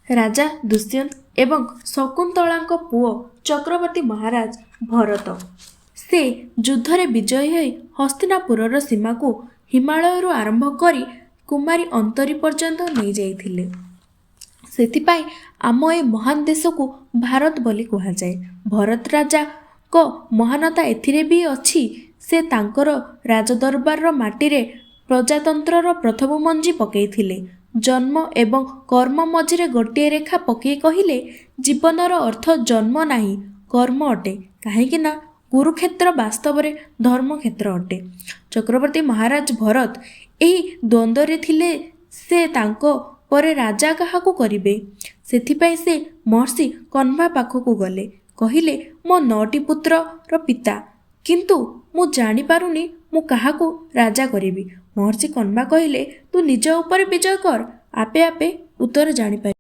ରାଜା ଦୁଷ୍ୟନ୍ତ ଏବଂ ଶକୁନ୍ତଳାଙ୍କ ପୁଅ ଚକ୍ରବର୍ତ୍ତୀ ମହାରାଜ ଭରତ। ସେ ଯୁଦ୍ଧରେ ବିଜୟୀ ହୋଇ ହସ୍ତିନାପୁରର ସୀମାକୁ ହିମାଳୟରୁ ଆରମ୍ଭ କରି କୁମାରୀ ଅନ୍ତରୀ ପର୍ଯ୍ୟନ୍ତ ନେଇଯାଇଥିଲେ। ସେଥିପାଇଁ ଆମ ଏ ମହାନ ଦେଶକୁ ଭାରତ ବୋଲି କୁହାଯାଏ। ଭରତ ରାଜାଙ୍କ ମହାନତା ଏଥିରେ ବି ଅଛି, ସେ ତାଙ୍କର ରାଜଦରବାରର ମାଟିରେ ପ୍ରଜାତନ୍ତ୍ରର ପ୍ରଥମ ମଞ୍ଜି ପକେଇଥିଲେ। ଜନ୍ମ ଏବଂ କର୍ମ ମଝିରେ ଗୋଟିଏ ରେଖା ପକେଇ କହିଲେ, ଜୀବନର ଅର୍ଥ ଜନ୍ମ ନାହିଁ, କର୍ମ ଅଟେ। କାହିଁକି ନା କୁରୁକ୍ଷେତ୍ର ବାସ୍ତବରେ ଧର୍ମକ୍ଷେତ୍ର ଅଟେ। ଚକ୍ରବର୍ତ୍ତୀ ମହାରାଜ ଭରତ ଏହି ଦ୍ୱନ୍ଦ୍ୱରେ ଥିଲେ, ସେ ତାଙ୍କ ପରେ ରାଜା କାହାକୁ କରିବେ। ସେଥିପାଇଁ ସେ ମହର୍ଷି କଣ୍ଭା ପାଖକୁ ଗଲେ। କହିଲେ, ମୋ 9ଟି ପୁତ୍ରର ପିତା, କିନ୍ତୁ ମୁଁ ଜାଣିପାରୁନି ମୁଁ କାହାକୁ ରାଜା କରିବି। ମହର୍ଷି କଣ୍ଭା କହିଲେ, ତୁ ନିଜ ଉପରେ ବିଜୟ କର, ଆପେ ଆପେ ଉତ୍ତର ଜାଣିପାରିବୁ।